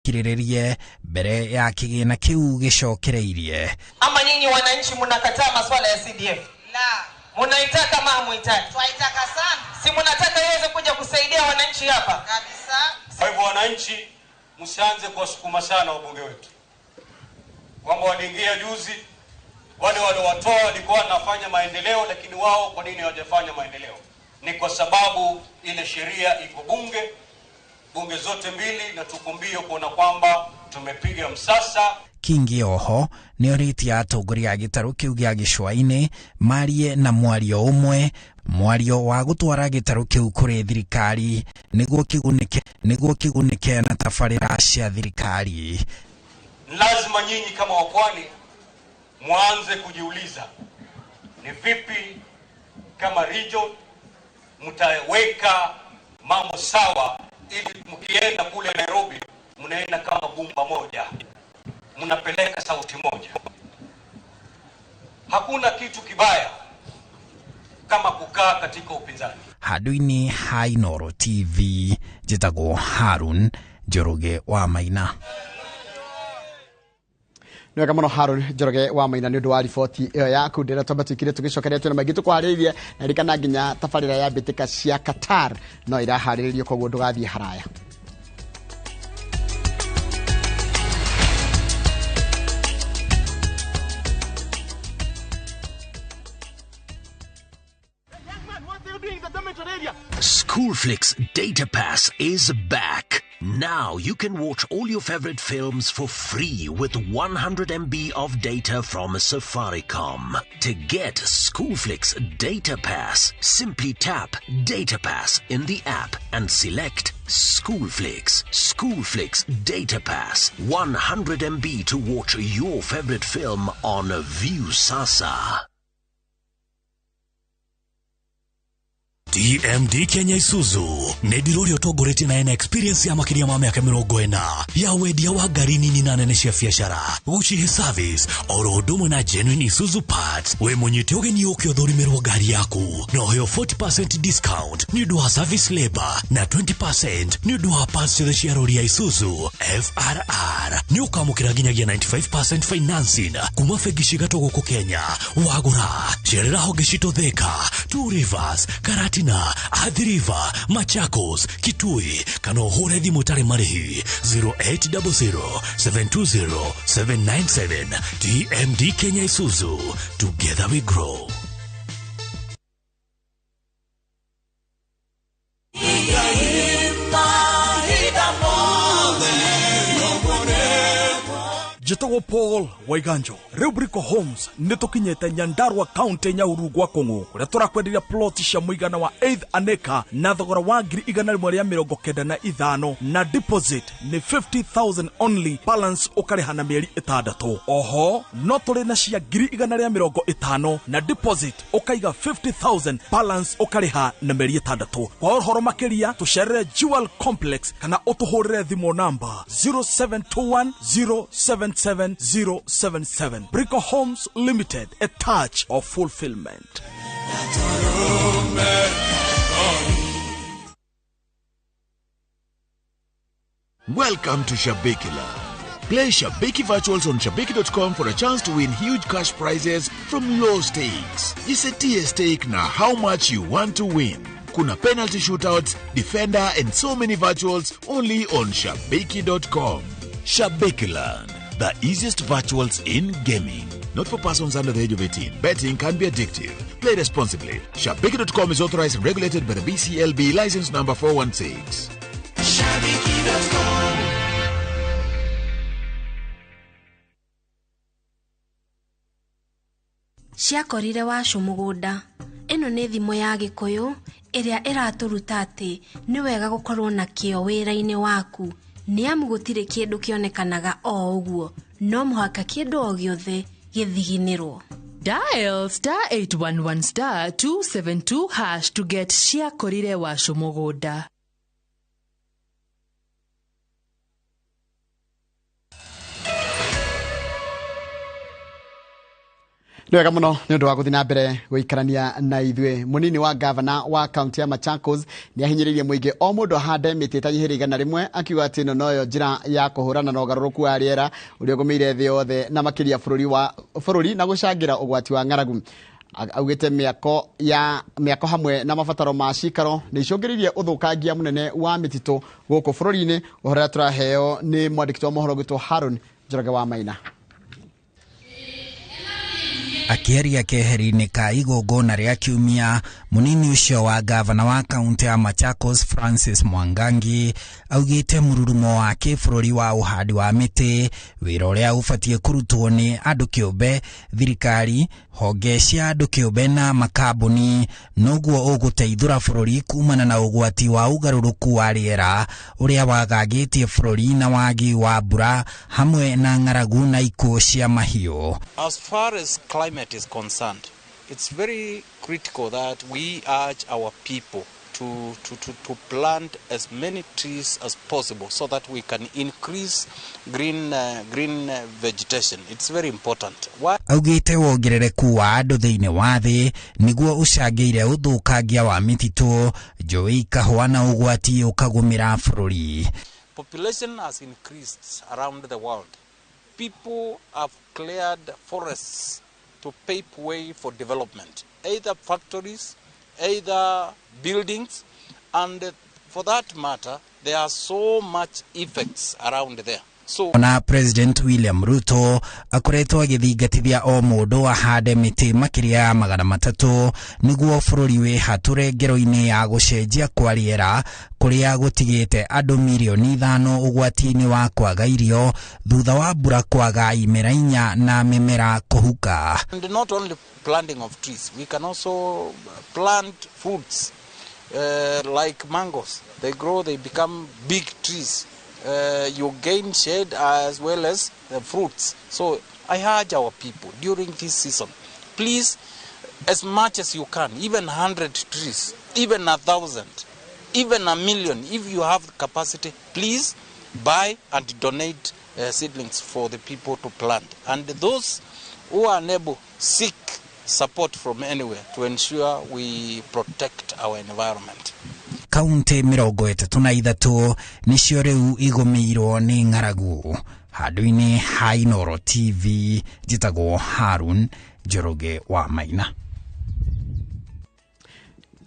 Kirĩrĩrie mbere ya kĩgĩna kĩu gĩcokereirie. Ama nyinyi wananchi mnakataa masuala ya CDF? La. Munaitaka ama hamuitaki? Twaitaka sana. Si mnataka iweze kuja kusaidia wananchi hapa? Kabisa. Kwa hivyo wananchi, msianze kuwasukuma sana wabunge wetu kwamba waliingia juzi, wale waliowatoa walikuwa wanafanya maendeleo, lakini wao kwa nini hawajafanya maendeleo? Ni kwa sababu ile sheria iko bunge, bunge zote mbili, na tuko mbio kuona kwamba tumepiga msasa. Kingi oho nĩorĩtie atongoria a gĩtarũ kĩu gĩa gĩcũa-inĩ marie na mwario ũmwe, mwario wa gũtwara gĩtarũ kĩu kũrĩ thirikari nĩguo kĩgunĩke na tabarĩra cia thirikari. Lazima nyinyi kama wapwani mwanze kujiuliza ni vipi kama region mtaweka mambo sawa, ili mkienda kule Nairobi mnaenda kama gumba moja, mnapeleka sauti moja. Hakuna kitu kibaya kama kukaa katika upinzani. Handũ-inĩ ha Inooro TV, njĩtagwo Harun Njoroge wa Maina. Nĩ wega mũno, Haron Njoroge wa Maina, nĩ ũndũ wa riboti ĩyo yaku. Ndĩra twamba tuikire tũgĩcokeria twĩna maingĩ tũkwarĩrĩrie, na ririkana nginya tabarĩra ya mbĩtĩka cia Qatar no iraharĩrĩrio, koguo ndũgathiĩ haraya. Schoolflix Data Pass is back. Now you can watch all your favorite films for free with 100 MB of data from Safaricom. To get Schoolflix Data Pass, simply tap Data Pass in the app and select Schoolflix. Schoolflix Data Pass. 100 MB to watch your favorite film on Viusasa. TMD Kenya Isuzu nĩ ndirũrĩ ũtongoretie na ena experience ya makĩria ma mĩaka 40 ya wendia wa ngari nini na nene cia biacara, gũcihe service oro ũndũ ũmwe na genuine Isuzu parts. Wĩ mũnyite ũgeni ũke ũthũrimĩrwo ngari yaku na ũheo 40% discount nĩ ũndũ wa service labor na 20% nĩ ũndũ wa parts ciothe cia rori ya Isuzu FRR. Nĩ ũkamũkĩra nginyagia 95% financing kuma bengi cigatũ gũkũ Kenya. Wagũra, cerera honge citũ Thika, Two Rivers, Karatina, Athi River, Machakos, Kitui, kana ũhũre thimũ tarĩ marĩhi 0800 720 797. TMD Kenya Isuzu, together we grow. Njĩtagwo Paul Waiganjo. Rĩu Brico Homes nĩ tũkinyĩte Nyandarua County, Nyahururu gwa Kũng'ũ, kũrĩa tũrakwenderia plot cia mũigana wa 8 an acre na thogora wa 195,000, na deposit nĩ 50,000 only, balance ũkarĩha na mĩeri 6. Oho no tũrĩ na cia 150,000, na deposit ũkaiga 50,000, balance ũkarĩha na mĩeri 6. Kwa ũhoro makĩria, tũcerere Jewel Complex kana ũtũhũrĩre thimũ namba 0721 077 077. Brico Homes Limited, a touch of fulfillment. Welcome to Shabiki Land. Play Shabiki Virtuals on Shabiki.com for a chance to win huge cash prizes from low stakes. Jisetie stake na how much you want to win. Kuna penalty shootouts, defender and so many virtuals only on Shabiki.com. Shabiki Land, the easiest virtuals in gaming. Not for persons under the age of 18. Betting can be addictive. Play responsibly. Shabiki.com is authorized and regulated by the BCLB, license number 416. Shabiki.com. Ciakorire wacũ mũgũnda. Ĩno nĩ thimo ya Gĩkũyũ ĩrĩa ĩratũruta atĩ nĩ wega gũkorwo na kĩo wĩra-inĩ waku, nĩ amu gũtirĩ kĩndũ kĩonekanaga o ũguo, no mũhaka kĩndũ o gĩothe gĩthiginĩrwo. Dial *811*272# to get ciakorire wacũ mũgũnda. Nĩ wega mũno nĩ ũndũ wa gũthiĩ na mbere gũikarania na ithuĩ. Mũnini wa gavana wa kaunti ya Machakos nĩ ahinyĩrĩirie mũingĩ o mũndũ ahande mĩtĩ ĩtanyihĩire 100, akiuga atĩ ĩno noyo njĩra ya kũhũrana na ũgarũrũku wa rĩera ũrĩa ũgũmĩire thĩ yothe na makĩria bũrũri na gũcangĩra ũgwati wa ng'aragu. Augĩte mĩako hamwe na mabataro ma cikaro nĩ icũngĩrĩirie ũthũkangia mũnene wa mĩtitũ gũkũ bũrũri-inĩ. Ũhoro ũrĩa tũraheo nĩ mwandĩki wa mohoro gwĩtwo Haron Njoroge wa Maina. Akĩaria keheri-inĩ ka igongona rĩa kiumia, mũnini ũcio wa gavana wa kaunti ya Machakos Francis Mwangangi augĩte mũrurumo wa kĩbũrũri wa ũhandi wa mĩtĩ, wĩra ũrĩa ũbatiĩ kũrutwo nĩ andũ kĩũmbe, thirikari, honge cia andũ kĩũmbe na makambuni, noguo ũgũteithũra bũrũri kumana na ũgwati wa ũgarũrũku wa rĩera ũrĩa wagagĩtie bũrũri na wagi wa mbura hamwe na ng'aragu na ikuũ cia mahiũ. As far as climate is concerned, it's very critical that we urge our people to plant as many trees as possible so that we can increase green vegetation. It's very important. Why? Augĩte wongerereku wa andũ thĩinĩ wa thĩ nĩguo ũcangĩire ũthũkangia wa mĩtitũ, njũĩ ikahũa na ũgwati ũkagũmĩra bũrũri. Population has increased around the world. People have cleared forests to pave way for development, either factories, either buildings, and for that matter, there are so much effects around there. So na President William Ruto akoretwo agĩthingatithia o mũndũ ahande mĩtĩ makĩria ya 300 nĩguo bũrũri wĩhatũre ngero-inĩ ya gũcenjia kwa rĩera kũrĩa gũtigĩte andũ mirioni 5 ũgwati-inĩ wa kwaga irio thutha wa mbura kwaga imera 4 na mĩmera kũhuka. And not only planting of trees, we can also plant fruits like mangoes. They grow, they become big trees. You gain shade as well as the fruits. So I urge our people during this season, please, as much as you can, even 100 trees, even 1,000, even 1,000,000, if you have the capacity, please buy and donate seedlings for the people to plant. And those who are unable, seek support from anywhere to ensure we protect our environment. Kaunti 33 nĩcio rĩu igũmĩirwo nĩ ng'aragu. Handũ-inĩ ha Inooro TV njĩtagwo Harun Njoroge wa Maina.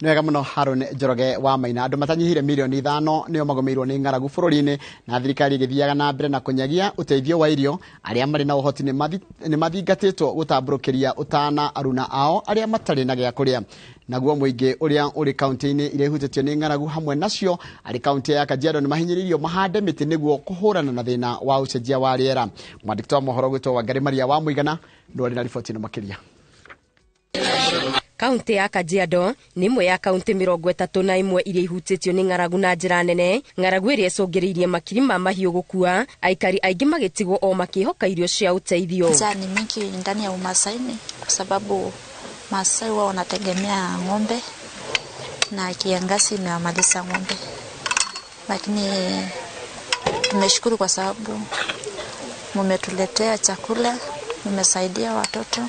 Nĩ wega mũno Harun Njoroge wa Maina. Andũ matanyihĩire mirioni 5 nĩo magũmĩirwo nĩ ng'aragu bũrũri-inĩ, na thirikari ĩgĩthiaga na mbere na kũnyagia ũteithio wa irio. Arĩa marĩ na ũhoti nĩ mathingatĩtwo gũtambũrũkĩria ũtana aruna ao arĩa matarĩ na gĩa kũrĩa. Naguo mũingĩ ũrĩa ũrĩ kaunti-inĩ iria ihutĩtio nĩ ng'aragu hamwe nacio arĩ kaunti ya Kajiado nĩ mahinyĩrĩirio mahande mĩtĩ nĩguo kũhũrana na thĩna wa ũcenjia wa rĩera. Mwandĩki wa mohoro gwĩtwo Wangari Maria wa Mũigana nĩwe ũrĩ na riboti ĩno makĩria. Kaunti ya Kajiado nĩ ĩmwe ya kaunti 31 iria ihutĩtio nĩ ng'aragu na njĩra nene. Ng'aragu ĩrĩa ĩcũngĩrĩirie makiri ma mahiũ gũkua, aikari aingĩ magĩtigwo o makĩhoka irio cia ũteithio. Njaa ni mingi ndani ya Umasaini kwa sababu Maasai wao wanategemea ng'ombe na kiangazi imewamaliza ng'ombe, lakini tumeshukuru kwa sababu mmetuletea chakula, mmesaidia watoto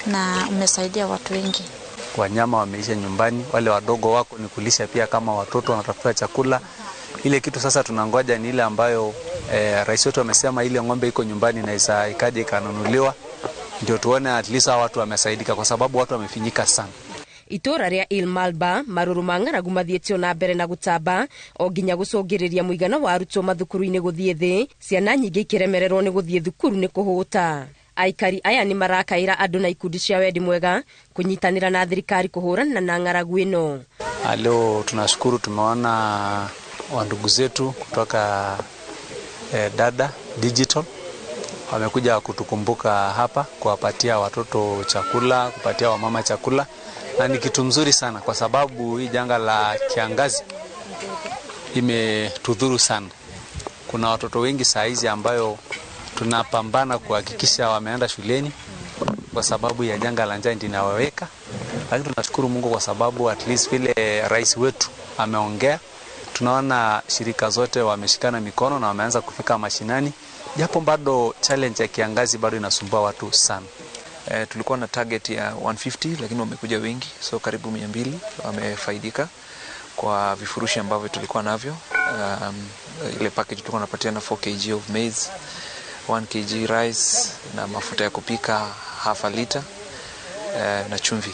na umesaidia watu wengi. Wanyama wameisha nyumbani, wale wadogo wako ni kulisha pia kama watoto wanatafuta chakula. Ile kitu sasa tunangoja ni ile ambayo rais wetu amesema ile ng'ombe iko nyumbani na ikaje ikanunuliwa, ndio tuone at least watu wamesaidika, kwa sababu watu wamefinyika sana. Itũra rĩa Il Malba marũrũ ma ng'aragu mathiĩtio na mbere na gũtamba o nginya gũcũngĩrĩria mũigana wa arutwo mathukuru-inĩ gũthiĩ thĩ, ciana nyingĩ ikĩremererwo nĩ gũthiĩ thukuru nĩ kũhũta. Aikari aya nĩ marakaĩra andũ na ikundi cia wendi mwega kũnyitanĩra na thirikari kũhũrana na ng'aragu ĩno. Leo tunashukuru tumeona wandugu zetu kutoka Dada Digital wamekuja kutukumbuka hapa, kuwapatia watoto chakula, kupatia wamama chakula, na ni kitu mzuri sana kwa sababu hii janga la kiangazi imetudhuru sana. Kuna watoto wengi saa hizi ambayo tunapambana kuhakikisha wameenda shuleni kwa sababu ya janga la njaa linawaweka, lakini tunashukuru Mungu kwa sababu at least vile rais wetu ameongea, tunaona shirika zote wameshikana mikono na wameanza kufika mashinani, japo bado challenge ya kiangazi bado inasumbua watu sana. Tulikuwa na target ya 150 lakini wamekuja wengi, so karibu 200 wamefaidika kwa vifurushi ambavyo tulikuwa navyo. Ile package tulikuwa tunapatiana 4 kg of maize, 1 kg rice na mafuta ya kupika half a liter na chumvi.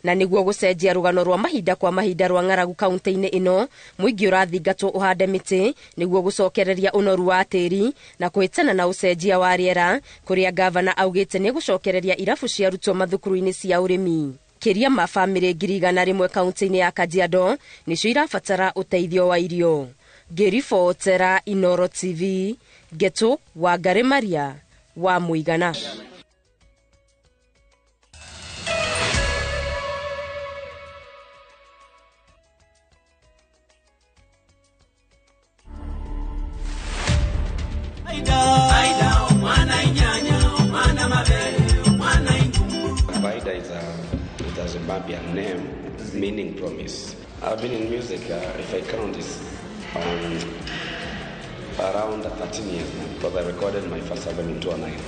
Na niguo gucenjia rugano rwa mahinda kwa mahinda rwa ng'aragu kaunti-inĩ ĩno, mũingĩ ũrathingatwo ũhande mĩtĩ nĩguo gũcokereria ũnoru wa tĩri na kũhĩtana na ũcenjia wa rĩera, kũrĩa gavana augĩte nĩ gũcokereria irabu cia arutwo mathukuru-inĩ cia ũrĩmi. Kĩria ma bamĩrĩ 100,000 kaunti-inĩ ya Kajiado nĩcio irabatara ũteithio wa irio. Ngĩribotera Inoro TV, Ngetu Wangari Maria wa Mũigana. Vaida is a Zimbabwean name meaning promise. I've been in music, if I count this, around 13 years now, because I recorded my first album in 2009.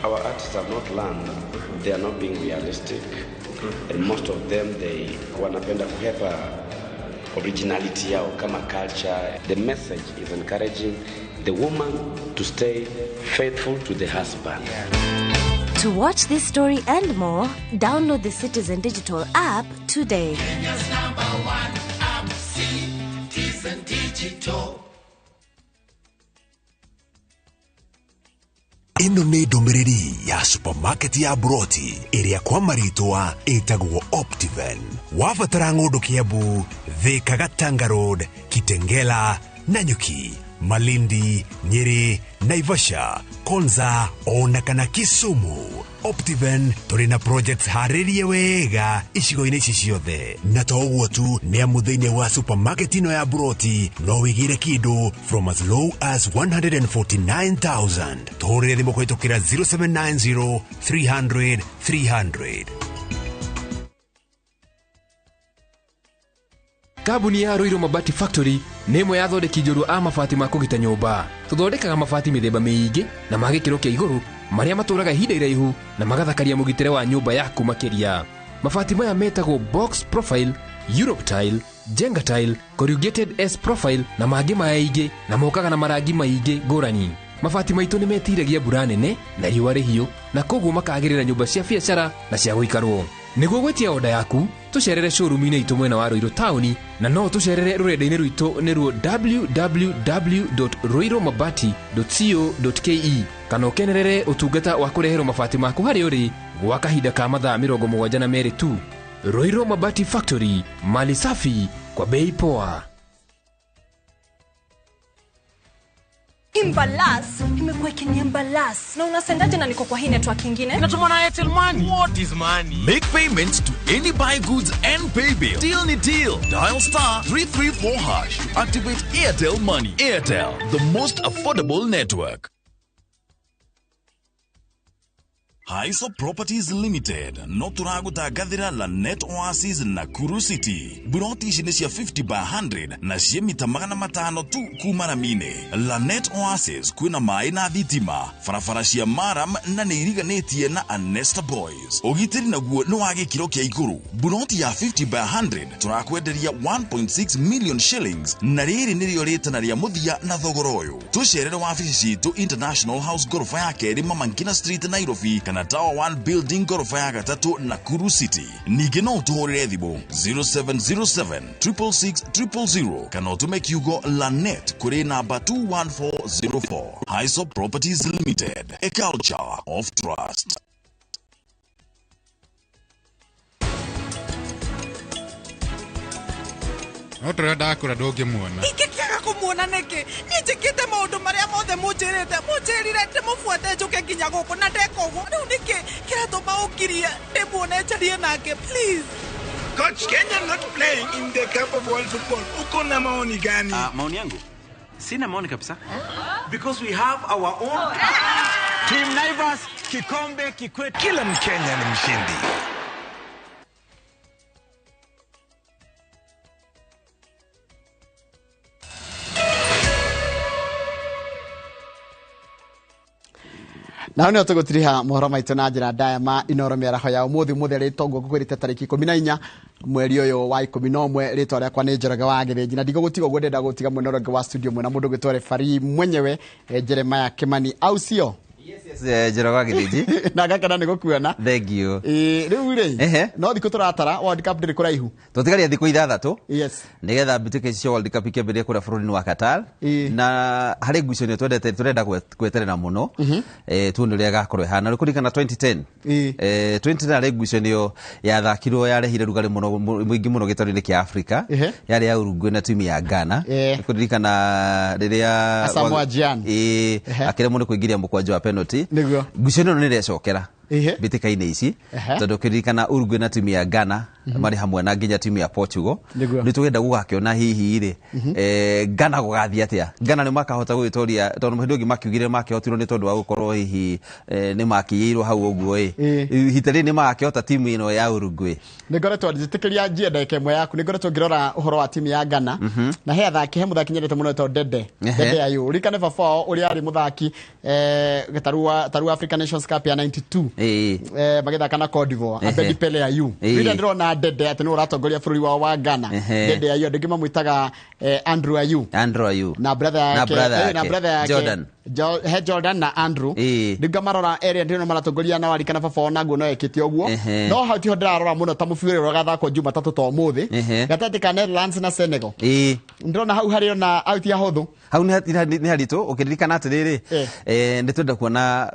Our artists have not learned, they are not being realistic, and most of them, they wanapenda kuhepa originality yao kama culture. The message is encouraging the woman to stay faithful to the husband. Yeah. To watch this story and more, download the Citizen Digital app today. Kenya's number one app, Citizen Digital. Ĩno nĩ ndũmĩrĩri ya supermarket ya Broti ĩrĩa kwa marĩtwa ĩtagwo Optiven. Wabatara ng'ũndũ Kiambu, Thika, Gatanga Road, Kitengela, Nanyuki, Malindi, Nyeri, Naivasha, Konza ona kana Kisumu. Optiven tũrĩ na projects harĩrie wega icigo-inĩ ici ciothe. Na to ũguo tu, nĩ amu thĩinĩ wa supermarket ĩno ya Broti no wĩgĩre kĩndũ from as low as 149,000. Tũhũrĩre thimũ kũhĩtũkĩra 0790 300 300. Kambuni ya Ruiru Mabati Factory nĩ ĩmwe ya athondeki njorua a mabati ma kũgita nyũmba. Tũthondekaga mabati mĩthemba mĩingĩ na ma gĩkĩro kĩa igũrũ marĩa matũraga ihinda iraihu na magathakaria mũgitĩre wa nyũmba yaku makĩria. Mabati maya metagwo box profile, Europe tile, Jenga tile, corrugated S profile na mangĩ maingĩ, na mokaga na marangi maingĩ ngũrani. Mabati maitũ nĩ metiragia mbura nene na riũa rĩhiũ, na koguo makagĩrĩra nyũmba cia biacara na cia gũikarwo. Nĩguo gwĩtia oda yaku, tũcerere showroom-inĩ itũ mwena wa Ruiru taũni, na no tũcerere rũrenda-inĩ rwitũ nĩruo www.ruirumabati.co.ke, kana ũkenerere ũtungata wa kũreherwo mabati maku harĩa ũrĩ gwa kahinda ka mathaa 72 tu. Ruiru Mabati Factory, mali safi kwa bei poa. Imbalas imekuwa ikiniambalas. Na unasendaje na niko kwa hii network nyingine? Natuma na Airtel Money. What is money? Make payments to any buy goods and pay bill. Deal ni deal. Dial star 334 hash to activate Airtel Money. Airtel, the most affordable network. Haiso Properties Limited no tũragũtangathĩra Lanet Oasis Nakuru City. Buroti ici nĩ cia 50 by 100 na cia mita 500 tu kuma ramine. Lanet Oasis kwĩna maĩ na thitima, barabara cia maram na nĩ iriganĩtie na Anesta Boys. Ũgitĩri naguo nĩ wa gĩkĩro kĩa igũrũ. Buroti ya 50 by 100 tũrakwenderia 1.6 million shillings na rĩrĩ nĩrĩo rĩtana rĩa mũthia na thogora ũyũ. Tũcerere wabici citũ International House gorofa ya kerĩ Mama Ngina Street Nairobi, kana Tower 1 Building gorofa ya gatatũ Nakuru City. Ningĩ no ũtũhũrĩre thimũ 0707 666 000 kana ũtũme kiugo Lanet kũrĩ namba 21404. Haiso Properties Limited, a culture of trust. No tũrenda kũra ndũngĩmuona. Ingĩkĩaga kũmuona nĩkĩ? Niĩ njĩkĩte maũndũ marĩa mothe mũnjĩrĩte. Mũnjĩrire ndĩmũbuate njũke nginya gũkũ na ndeka ũguo. Rĩu nĩkĩ kĩratũma ũngirie ndĩmuone njarie nake, please? Coach, Kenya not playing in the Cup of World Football. Uko na maoni gani? Maoni yangu? Sina maoni kabisa. Because we have our own Team Naivas, kikombe kikwetu. Kila Mkenya ni mshindi. Nao nĩho tũgũtiriha mohoro maitũ na njĩra ndaya ma Inoro mĩaraho ya ũmũthĩ. Ũmũthĩ rĩtongwo ngũkwĩrĩte tarĩki 14 mweri ũyũ wa 11. Rĩtwa rĩakwa nĩ Njoroge wa Gĩthĩnji, na ndigũgũtiga ũguo, ndĩrenda gũtiga mwena ũrĩa ũngĩ wa studio mwena mũndũ ũgwĩtwo referee mwenyewe, Jeremiah Kimani, au sio? Yes, Njoroge wa Gĩthĩnji. Na ngakena nĩ gũkuona. Thank you. Ĩĩ, rĩu rĩ, no thikũ tũratara, World Cup ndĩrĩ kũraihu. Tũtigaria thikũ 6 nĩgetha mbĩtĩka ici cia World Cup ikĩambĩrĩria kũrĩa bũrũri-inĩ wa Qatar, na harĩ ngucanio twendete tũrenda gweterera mũno, tuone ũrĩa ĩgakorwo ĩhana. Rĩu kũringana 2010, 2010 harĩ ngucanio yathakirwo yarehire rugarĩ mũno mũingĩ mũno gĩtarũ-inĩ kĩa Africa. Yarĩ ya Uruguay na timu ya Ghana. Kũririkana rĩrĩa Asamoah Gyan. Ĩĩ, akĩremwo nĩ kũingĩria mũkwanjo wa penalty. Ngucanio ĩno nĩ ĩrecokera mbĩtĩka-inĩ ici, tondũ ũkĩririkana Uruguay na timu ya Ghana marĩ hamwe na nginya timu ya Portugal. Nĩ tũgenda gũgakĩona hihi rĩ, Ghana gũgathiĩ atĩa, Ghana nĩ makahota gũgĩtoria, tondũ hĩndĩ ĩngĩ makiugire makĩhotirwo nĩ tondũ wa gũkorwo hihi nĩ makĩiyĩirwo hau ũguo ĩ. Ihinda rĩrĩ nĩ magakĩhota timu ĩno ya Uruguay? Nĩ ngoretwo njĩtĩkĩria njie ndagĩka ĩmwe yaku. Nĩ ngoretwo ngĩrora ũhoro wa timu ya Ghana, na he athaki, he mũthaki nyendete mũno wĩtagwo Dede. Dede Ayew, ririkane baba wao ũrĩa arĩ mũthaki taru African Nations Cup ya 92, magĩthaka na Cote d'Ivoire, Abedi Pele Ayew. Rĩrĩa ndĩrona Dede atĩ nĩwe ũratongoria bũrũri wao wa Ghana, Dede Ayew, andũ aingĩ mamwĩtaga Andrew Ayew. Andrew Ayew. Na brother Na yake, brother na yake. brother yake Jordan. He Jordan na Andrew. Rĩu ngamarora area, ndĩrona maratongoria, na warikana baba wao naguo no ekĩte ũguo. No hau tiho ndĩrarora mũno ta mũbira ũrĩa ũgathakwo Jumatatũ ta ũmũthĩ, gatagatĩ ka Netherlands na Senegal. Ndĩrona hau harĩ ona out ya hũthũ. Hau nĩ haritũ ũkĩririkana atĩrĩrĩ, nĩ twenda kuona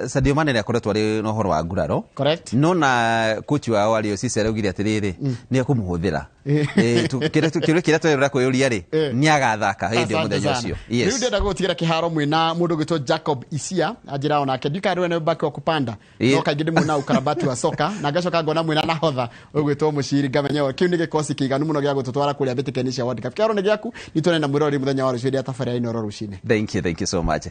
Sadio Mane nĩ akoretwo arĩ na ũhoro wa nguraro. No na coach wao Aliou Cisse araugire atĩrĩrĩ, nĩ ekũmũhũthĩra. Kĩũria kĩrĩa twerora kwĩyũria rĩ, nĩ agathaka hĩndĩ ĩyo Asante mũthenya sana. ũcio? Rĩu ndĩrenda gũgũtigĩra kĩharo mwĩna mũndũ ũgwĩtwo Jacob Isia, anjĩra onake ndikana rĩu nĩ baki wa kupanda, no kaingĩ ndĩmuona ukarabati wa soka, na ngacoka ngona mwĩna nahodha ũgwĩtwo Mũciri, ngamenya kĩu nĩ gĩkosi kĩiganu mũno gĩa gũtũtwara kũrĩa mbĩtĩka-inĩ cia World Cup. Kĩharo nĩ gĩaku, nitũone na mwĩrori mũthenya wa rũciũ rĩrĩa tabarĩra Inoro rũcinĩ. Thank you, thank you so much.